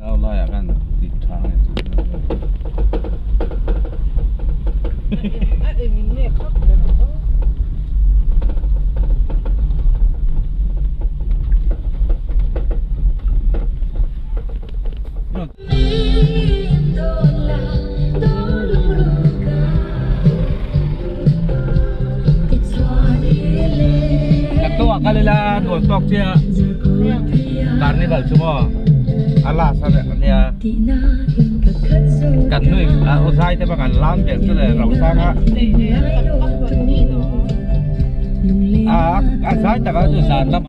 Au laiah khan ti tha nge chu A eng nge khap ber ang aw. Naktuk ah kal ila nuam tawk chiah carnival chu maw a last a nia kan nui a uzai te bak an lam vel chu le rosang a a a zai taka chu zan lam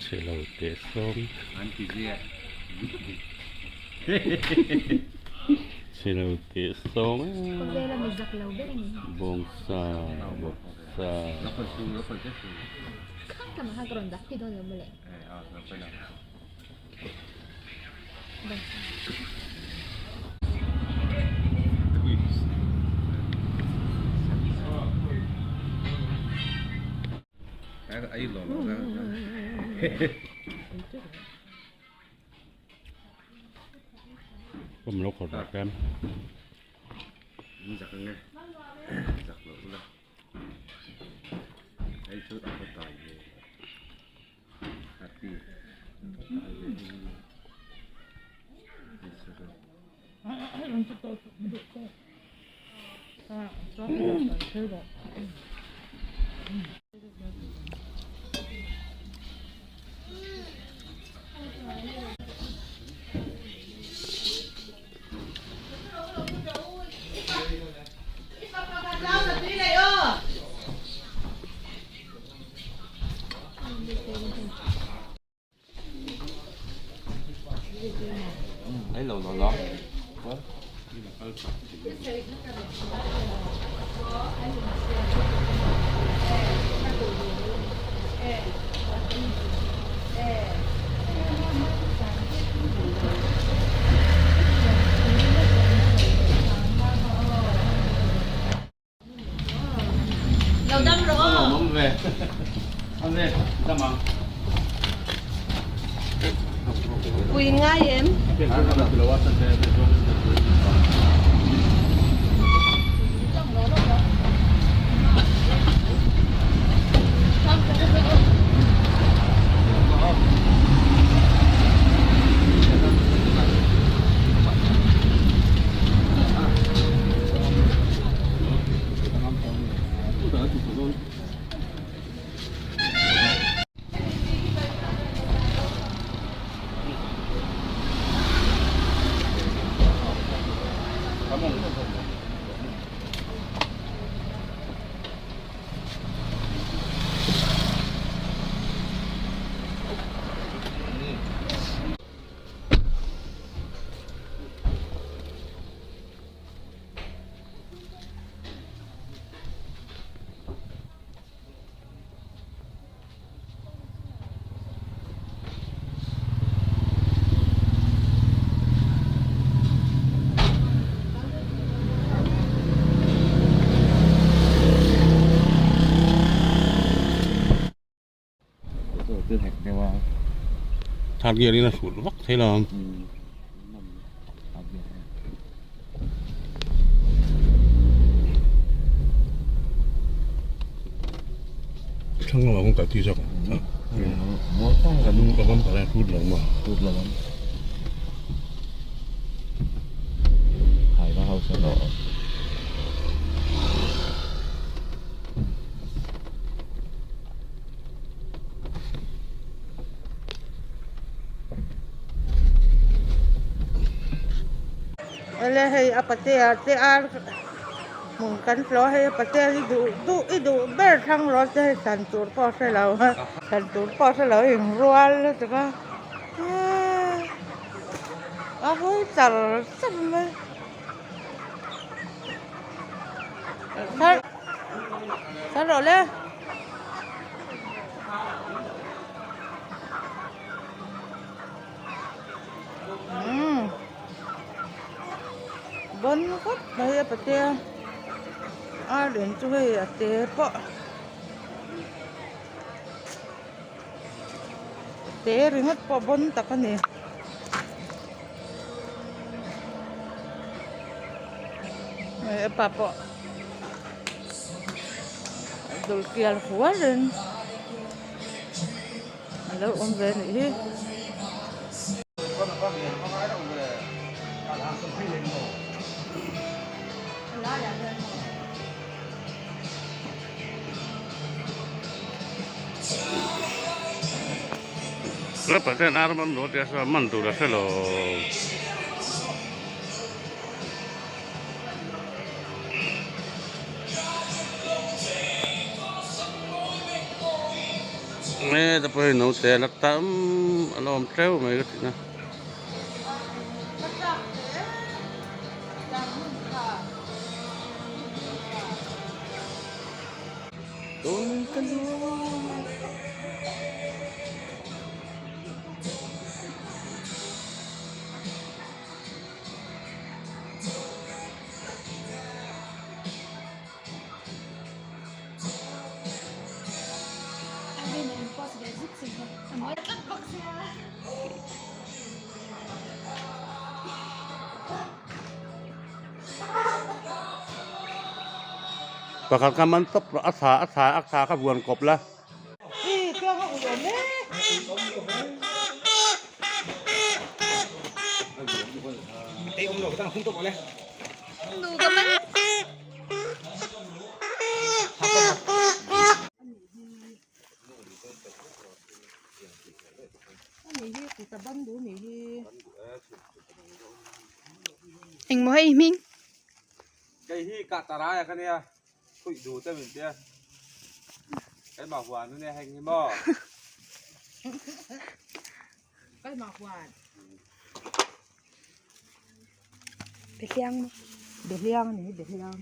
Chhe lo teh sawm. An ti ziah. Chhe lo teh sawm a. Khawvela mi zak lo ber a ni. Bawngsa bawksa. Khang lamah khan ka rawn dah phei dawn lo mawle. Bawngsa. Lo dam rawh aw. Awm ve. Awm ve. Dam ang. Pui ngai em? Third gear in a hrut vak thei lo ang. Thlang lamah kawng kal tih zawk ang. Ka bumper a hrut lo maw? Hrut lo ang. Ele hei a patea te ar hmun kan tlawh a hei a patea hi duh duh i duh ber thlang rawh se hei thlan tur pawh a hre lo a thlan tur pawh a hre lo a inrual lutuk a eee a hawi char char mai thar rawh le. Umm bon khawp mai a patea ar in chu hei a te pawh te ringawt pawh bon tak a ni. Hei a pa pawh dul kial hual in a lo awm ve a nih hi. Ka paten ar man rawh tia saw man tur a hre lo. Nge te pawh hi naute a la tam a la awm teuh mai ka ti na. Pakhat kha man tawp rawh a tha a tha a tha kha vuan kawp la. Engmaw hei hming? Kei hi kah tarai a ka nia khuih duh te min tia keimah huan a nia heng hi maw. Keimah huan. Behliang maw? Behliang a ni hi behliang.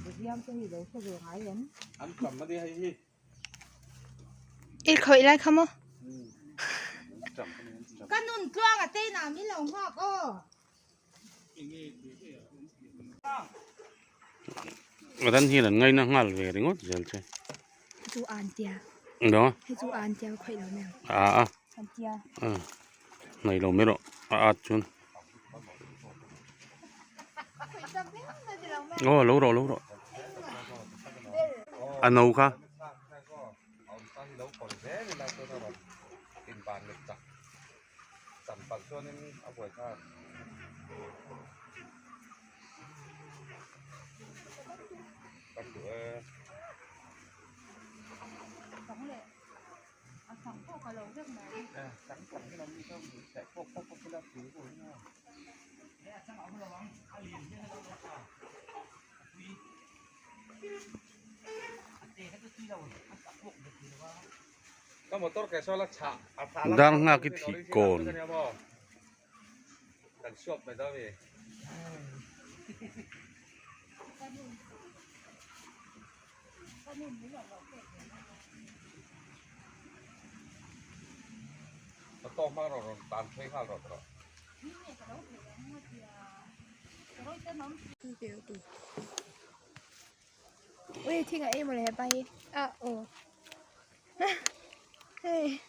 Behliang te hi lo hre ve ngai em? An tam a nia hei hi. I khawih lai kha maw? Ka nun tluang a tei na min lo nghak aw. Ran hian an ngaina nghal ve ringawt zel che. Hei chu an tia. No. Hei chu an tia khawih lo mai ang. A a. An tia. A. Nei lo mai rawh a at chuan. Aw lo rawh lo rawh. A no kha. Dar nghak i thih kawn. Ui thing a ei mawle hepa hi a aw. Hei.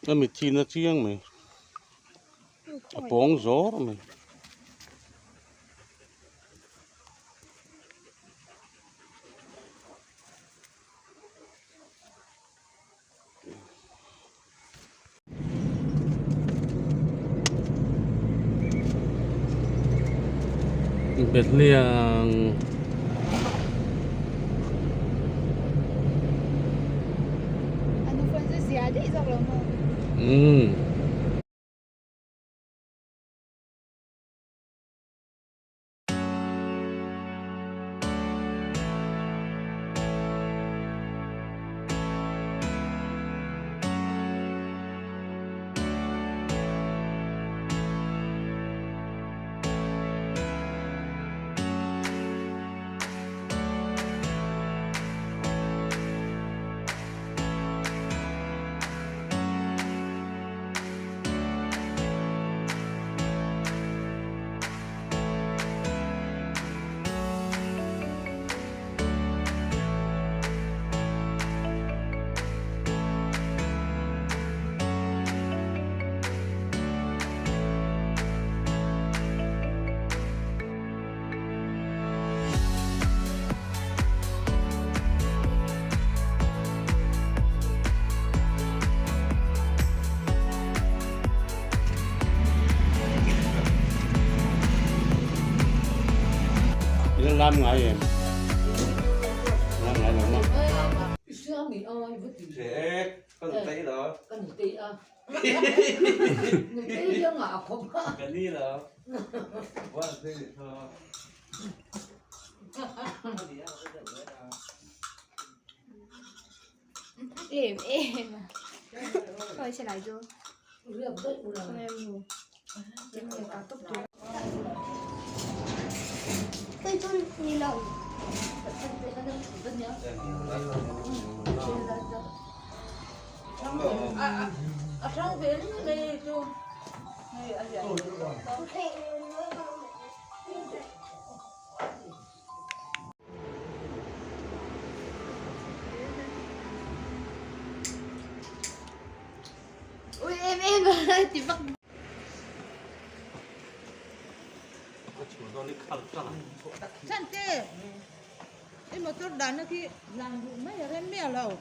A mit hi na chiang mai. A pawng zawr mai. Bethlehem umm. I la lam ngai em? Lam ngai lo maw? Em em Thôi sẽ lại vô A hrang ve mai chu hei a lian. Ui em em ti vak. Chante i motor dahna khi lang duh mai a rem miah lo.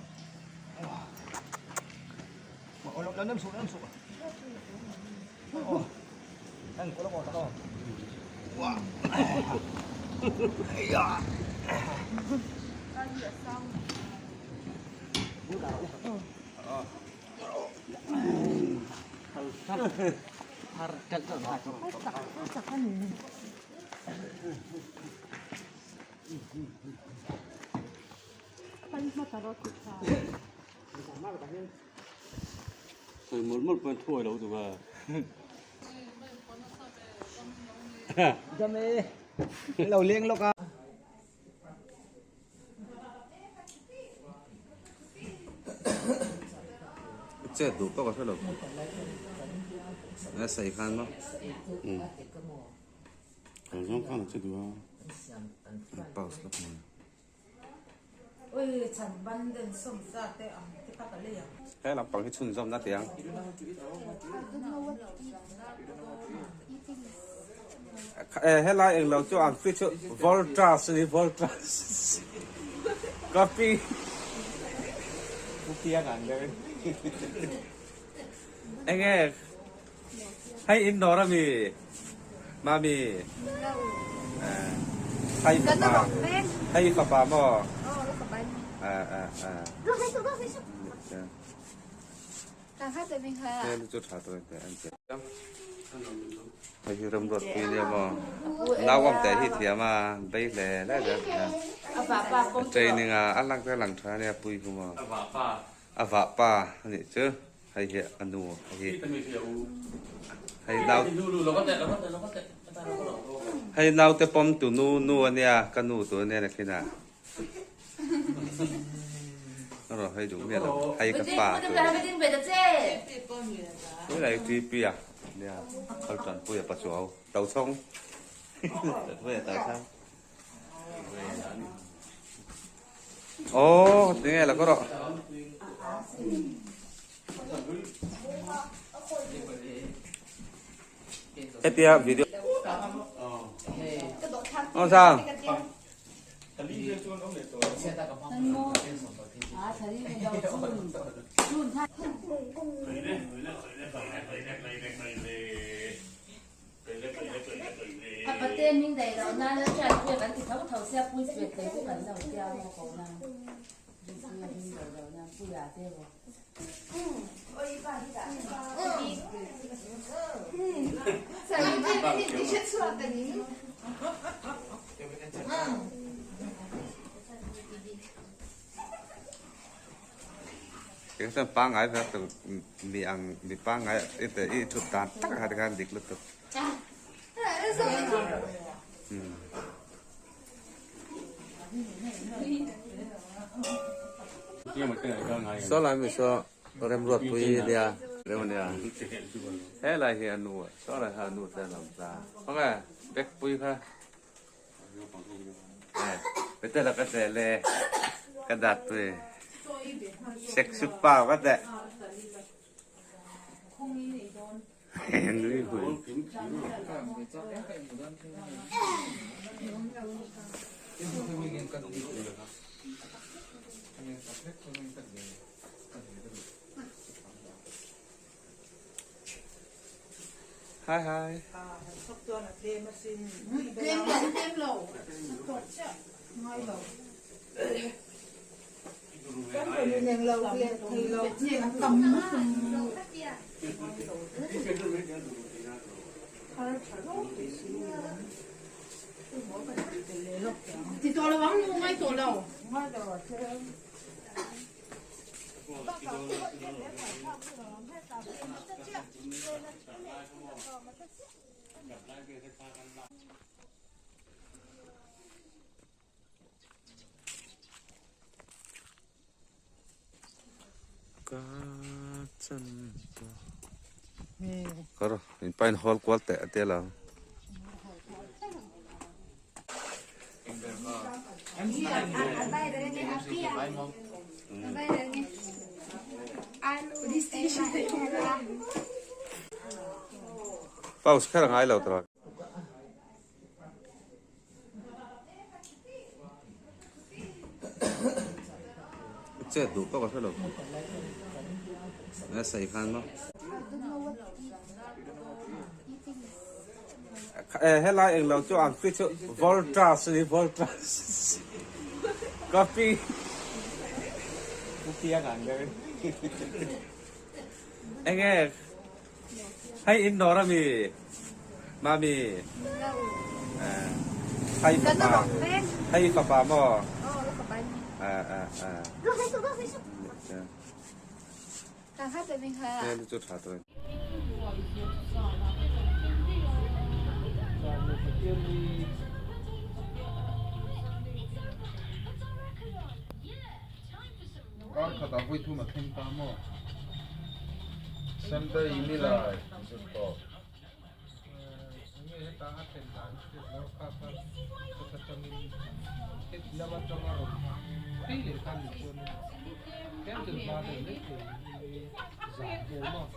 Sawi mawlh mawlh pawh thuai lo duh a. Dam e, lo leng lawk a. Chet duh tawk a hre lo. A sawi khan maw. Kal zawng khan a che duh a. Pause lawk mai. He lampang hi chhunzawmna tih ang. Helai englo chu ang khi chu Voltas a ni Voltas copy Pu Piang ang deuh in enge hei in dawr ami Mami hei fapa hei fapa maw hei chu tha tawh ang che hei hi ramruat pui ania maw nau awm teh hi thiam a bei hle hle zel a training a a lang te a lang tha ania pui hu maw a vahpa anih chu. Hei hi a nu hei hei nau hei naute pawm tu nu nu ania ka nu tu ania nakin ah erawh hei duh miah lo hei ka pa tu tunah hi TP a nia kal tanpui a pachuau tochhawng tanpui a tochhawng. Aw tinge la kawr aw. Hetia video Aw sang. Keng chuan pangngai ve tur mi ang mi pangngai i te i thut dan tak ah khan dik lutuk. Saw lai mi saw remruatpui nia rem ania helai hi a nu a saw lai kha a nu te a lo tla khawnge bag pui kha Bete la ka tle le ka dat pui sexy pa va teh nui hui. Hi hi. Kar in pain hall kual teh a tel ang. Pause kher a ngai lo tawh. Chet duh pawh ka hre lo. A sawi khan maw. Helai englo chu ang khi chu Voltas a ni Voltas copy enge hei in dawr ami mami hei fapa hei fapa maw hei chu tha tawh. Kar khatah vawi thum a thleng ta maw? Sunday ni lai zir tawp. Enge heta a thlen dan hriat lo kha kha heta tangin heti lam atanga rawn phei leh kha ni chuan candle hma deuh lek thei hi zan vel maw?